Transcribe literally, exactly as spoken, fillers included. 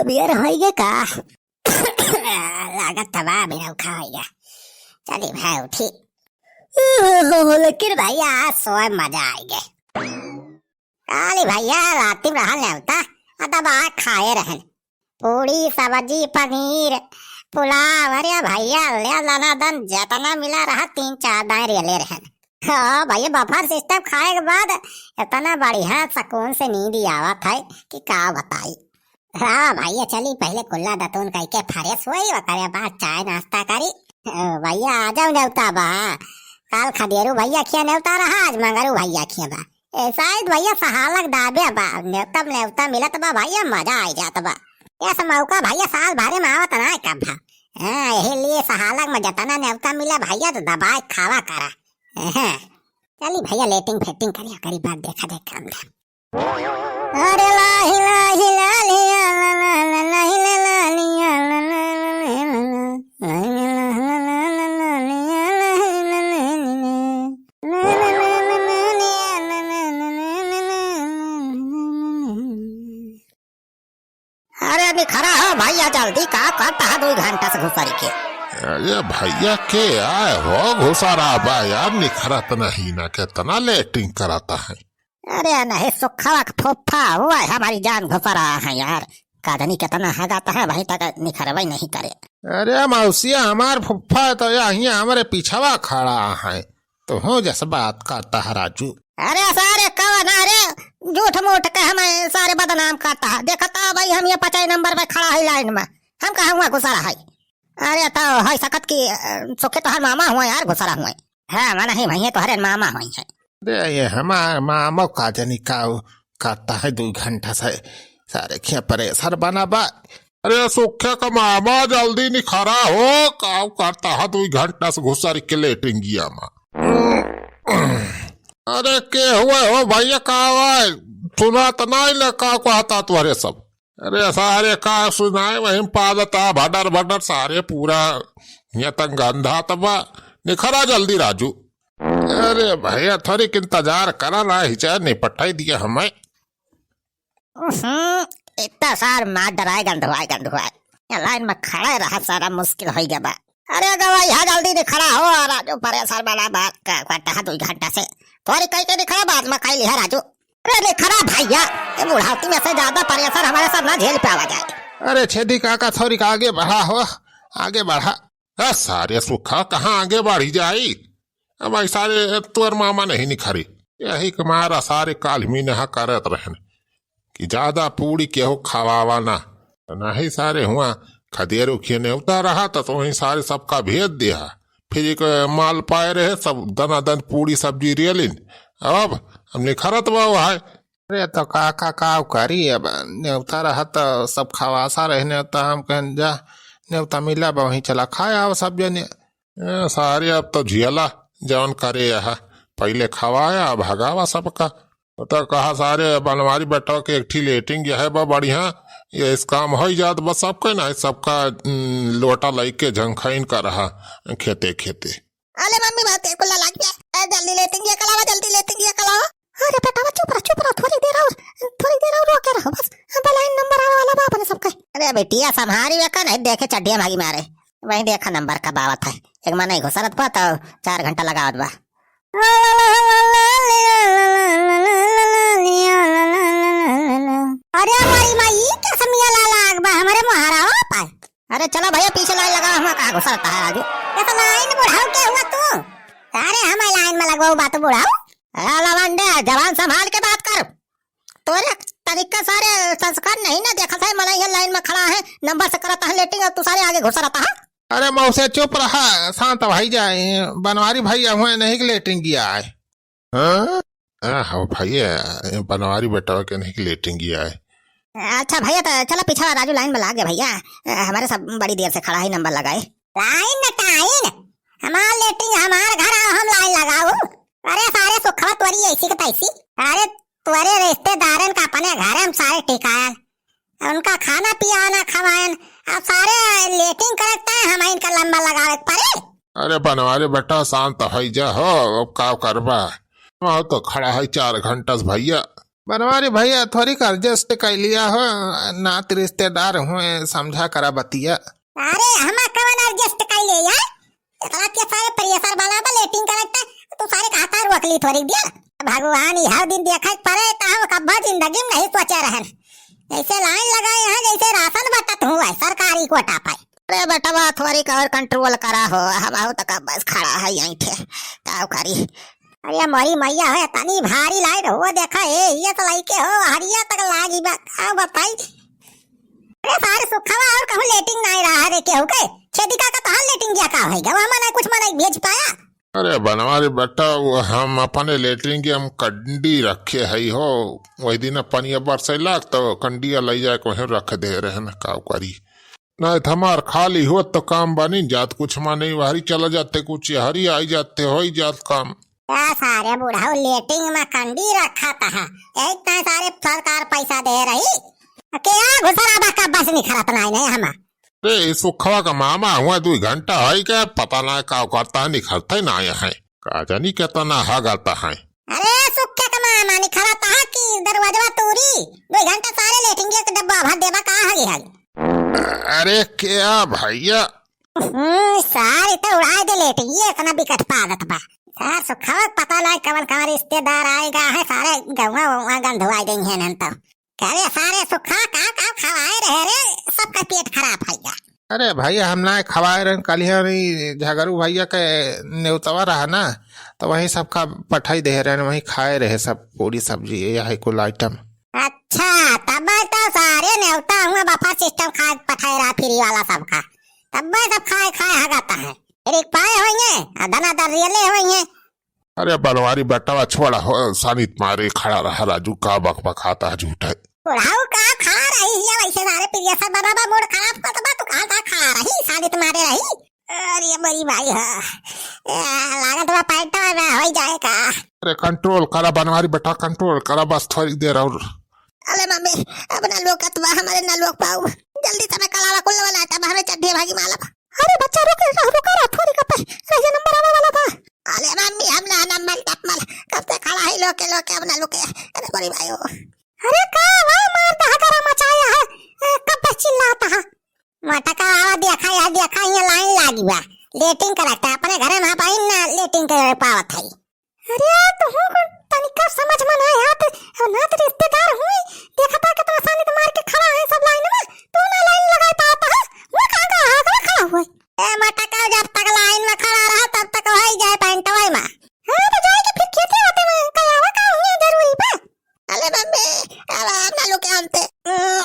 पियर होइगे का? लागत त बा, बिनौखा होइगे। चली भाई उठी। ओहो, लेकिन भैया आज सोए मजा आइगे। काली भैया राती में रहल नेवता, आ दबा खाए रहन। पूड़ी, सब्जी, पनीर, पुलाव, अरे भैया ले लाना दन, जतना मिला रहा तीन चार दाएं रेले रहन। हाँ भैया, buffet system खाए के बाद इतना बढ़िया सुकून से नींद आवत है कि का बताई। हाँ भैया, चली पहिले कुल्ला दतून कइके fresh होई, ओकरे बाद चाय नाश्ता करी। ओ भैया, आ जाओ, नेवता बा। काल खदेरू भैया खिया नेवता रहा, आज मंगरू भैया खिया बा। ए, शायद भैया सहालक दाबे बा, नेवता, नेवता मिलत बा भैया, मजा आई जात बा। यस मौका भैया साल भरे में आवत ना कब भा। हाँ, यही लिए सहालक में जतना नेवता मिले भैया तो दबाए खावा करा। हाँ, चली भैया लेटिंग फेटिंग करिया करी, बाद देखा जाए काम धाम। अरे लाही लाही लालिया, ला ला ला लाही ला लालिया, ला ला ला ले ला ला, लाही ला ला ला लालिया, लाही ला ला ले ला ला। अरे निखरा हो भैया, जल्दी का करता है दुई घंटा से घुसरी के? अरे भैया के आए हो घुसरा बा यार, निखरत नहीं ना, कितना लेटिंग कराता है। अरे नहीं, सुखवा का फुफ्फा हुआ है, हमारी जान घुसरा है यार। का जानी कितना हगाता है, वहीं तक निखरवा ही नहीं करे। अरे मौसिया, हमार फुफ्फा तो यहीं हमरे पिछवा खड़ा है, तो हो जस बात करता है राजू। अरे सारे कवन, अरे झूठ मूठ के हमें सारे बदनाम करता है। देखता भाई, हम ये पचाई नंबर पे खड़ा है लाइन में, हम कहाँ हुआ घुसरा है? अरे तो हो सकत कि, अ, सुखे तोहर मामा हुआ यार, घुसरा हुआ। हाँ, मन ही भैया तोहरे मामा हुई है। अरे ये हमार मामा का जानी का करता है, दो घंटा से सारे खिया परेशान बना बा। अरे सुखे का मामा, जल्दी निखरा हो, का करता है दो घंटा से घुसरी के लेटिंगिया में। अरे के हुए हो भैया, का हुआ? सुनात नहीं ले का कहता तुम्हारे सब? अरे सारे का सुनाए, वहीं पादता भडर भडर सारे पूरा ये तंग गंधा तबा। निखरा जल्दी राजू। अरे भैया, थोड़ी इंतजार करा ना, हिचा निपटाई दिया हमें। हम्म, इतना सार मार डराए गंधुआए गंधुआए। ये लाइन में खड़ा रहा सारा मुश्किल हो गया बा। अरे गवाई, हाँ जल्दी निखरा हो, राजू परेशान वाला बात का, का टहा दो घंटा से। थोड़ी कह के निखरा, बाद में कह लिहा राजू। अरे निखरा भैया, ये बुढ़ावती में से ज्यादा परेशान हमारे सब ना झेल पावा जाए। अरे छेदी काका, थोड़ी का आगे बढ़ा हो, आगे बढ़ा। ए, सारे सुखा कहाँ आगे बढ़ी जाई? अब भाई सारे तोर मामा नहीं निखरी। यही के मारा सारे काल में नहा करत रहन कि ज्यादा पूड़ी केहू खवावा ना। नहीं सारे हुआ खदेरू खिए नेवता रहा तो, तो वहीं सारे सबका भेज दिया। फिर एक माल पाए रहे, सब दनादन पूड़ी सब्जी रेलिन। अब हम निखरत बा है। अरे तो का, का, का करी, अब नेवता रहा तो सब खवासा रहे नेवता, हम कहन जा नेवता मिला बा वहीं चला खाए आओ सब जने। ए, सारे अब तो झियला जवन करे यह, पहिले खवाया अब हगावा सबका। तो कहा सारे बनवारी बेटवा के एक ठी लेटिंग यह बा बढ़िया, ये इस काम हो ही जात बस सबका ना, सबका, उम, लोटा लइके झंखाइन का रहा खेते खेते। अले मम्मी, बात एको ला लाग गया। ए, जल्दी लेटिंग ये कलावा, जल्दी लेटिंग ये कलावा। अरे बेटावा, चुप रह, चुप रह, थोड़ी देर और, थोड़ी देर और रोके रहो बस। अब लाइन नंबर आवे वाला बा अपने सबका। अरे बिटिया, संभारी वे का नहीं देखे चड्डिया भागी मारे। वहीं देखा नंबर कब आवत है। एक मन नहीं घुसरत बा तो चार घंटा लगावत बा। अरे हमारी माई, ई का समिया ला लाग बा हमरे मोहरावा पाए। अरे चलो भैया, पीछे लाइन लगावा, हम कहाँ घुसरता है राजू। ये तो लाइन बुढ़ाऊ के हुआ तू। अरे हम लाइन में लगवाऊ बा तू बुढ़ाऊ। अरे लवंडे, जबान संभाल के बात कर। तोरे तरीका सारे संस्कार नहीं ना देखत है, मने ये लाइन में खड़ा है, नंबर से करता है लेटिंग और तू सारे आगे घुसरता है। अरे मौसे चुप रहा, शांत भाई जाए, बनवारी भाई हुए नहीं कि लेटिंग किया है। हाँ? हाँ, हाँ भैया, ये बनवारी बेटवा के नहीं कि लेटिंग किया है। अच्छा भैया, तो चला पीछा राजू लाइन में लाग गया भैया, हमारे सब बड़ी देर से खड़ा है नंबर लगाए। लाइन न टाइन, हमार लेटिंग हमार घर आओ, हम लाइन लगाऊ। अरे सारे सुखवा तोरी ऐसी के तैसी। अरे तोरे रिश्तेदारन का अपने घरे हम सारे टिकायन, उनका खाना पियाना खवायन, अब सारे लेटिंग करत हैं, हम इनका लंबा लगावे के पड़े। अरे बनवारी बेटा, शांत होइ जा हो, अब का करबा? वहाँ तो खड़ा है चार घंटा से भैया, बनवारी भइया, थोड़ी का adjust कइ लिया हो, नात रिश्तेदार हुए, समझा करा बतिया। अरे, हमा कवन adjust कइ ले यार? इतना के सारे pressure वाला बा, लेटिंग करत, तू सारे कहा था रोक ली थोड़ी दिया। भगवान, ई हर दिन देखा पड़े, त हम कब्बा जिंदगी में नहीं सोचे रहन। जैसे line लगाए हैं, जैसे राशन बटत हुआ है सरकारी कोटा पे। अरे बेटवा, थोड़ी का और control करा हो, हम आऊ तक बस खड़ा है यहीं थे, का करी? अरे मोरी मैया है, तनी भारी line हो, देखा ए, ये तो लइके हो, हरिया तक लागी बा, का बताई? अरे सारे सुखवा और कहूँ लेटिंग नहीं रहा रे, केहू के? छेदिका का तोहार लेटिंग गया का होई गवा? मने कुछ मने भेज पाया? अरे बनवारी बेटा, वो हम अपने लेटरिन के हम कंडी रखे हई हो, वही दिन पनिया बरसैलक तो कंडिया लइ जाए के वहीं रख दे रहे न, का करी? नहीं तो हमार खाली होत तो काम बनी जात, कुछ मने वहरी चला जाते, कुछ हरी आई जाते, होई जात काम। का सारे बुढ़ऊ लेटिंग में कंडी रखा था, एक तो सारे सरकार पैसा दे रही, के आ घुसरा बा का बस निखरत नहीं, नहीं हमा। रे, ई सुखवा का मामा हुआ, दुइ घंटा है के, पता ना का करता है, निखरता ही ना आया है। का जानी केतना हगलता है। अरे, सुखे का मामा निखरता है कि दरवाजवा तोरी, दुइ घंटा सारे लेटिंग के डब्बा भर देबा का हगी हगी। अरे, क्या भइया? हम्म, सारे तो उड़ाए दे लेटिंग, ये इतना बिकट पादत बा। सार सुखवा पता ना कवन कवन रिश्तेदार आएगा है, सारे गौवा वौवा गंधवाई देंगे नन तो। अरे सारे सुखा का का खवाए रहे रे, सबका पेट खराब है गया। अरे भइया, हम ना खवाए रहन, कलिया नहीं झगरू भइया के नेवतवा रहा ना, तो वहीं सबका पठाई दे रहन, वहीं खाए रहे सब पूरी सब्जी, यही कुल item। अच्छा, तब तो सारे नेवता हुआ buffet system खा पठाए रहा फ्री वाला सबका, तब सब खाए खाए हगाता है, फिर एक पाए होइए, आ धना दर रियले होइए। अरे बनवारी बेटवा छोड़ा हो, सानित मारे खड़ा रहा राजू, का बकबकाता है झूठे। बुढ़ाऊ का खा रही है वैसे सारे प्रिय सब बराबर मूड खराब कर बा, तू कहाँ का खा रही, सानित मारे रही। अरे बड़ी भाई हो, ए, लागत बा पैंटवा में हो जाए का। अरे control करा बनवारी बेटा, control करा बस थोड़ी देर और। अरे मम्मी, अब ना लोकत बा, हमारे ना लोक पाऊ, जल्दी से मैं कलावा कुल वाला आटा बा, हमें चड्ढे भागी माला बा। अरे बच्चा रुक, रुक, रुक, रुक, थोड़ी कपे, रहिए नंबर आवे वाला बा। अरे मम्मी, हम ना नंबर टपमल, कब से खड़ा है लोके, लोके, अब ना लुके। अरे बड़ी भाई हो। अरे का वा मार दहा गरम मचाया है, ए, कब से चिल्लाता है? मटका आवा देखा यार, देखा यहाँ line लागी बा, लेटिंग करता है, अपने घरे में पाइन ना लेटिंग करे पावत है। अरे, तुहूँ को तनिका समझ में ना आत, अब नात रिश्तेदार हुई, देखा था कितना सानित मार के खड़ा है सब line में, तू ना line लगाए पाता है, वो कहाँ का आखिर खड़ा हुआ है? ए मटका, जब तक line में खड़ा रहा, तब तक वही जाए पैंटवा में। हाँ, तो जाए के फिर खेते होते में, कयावा का हुई जरूरी बा। अरे मम्मी, अब हम ना लुके हमते। हम्म,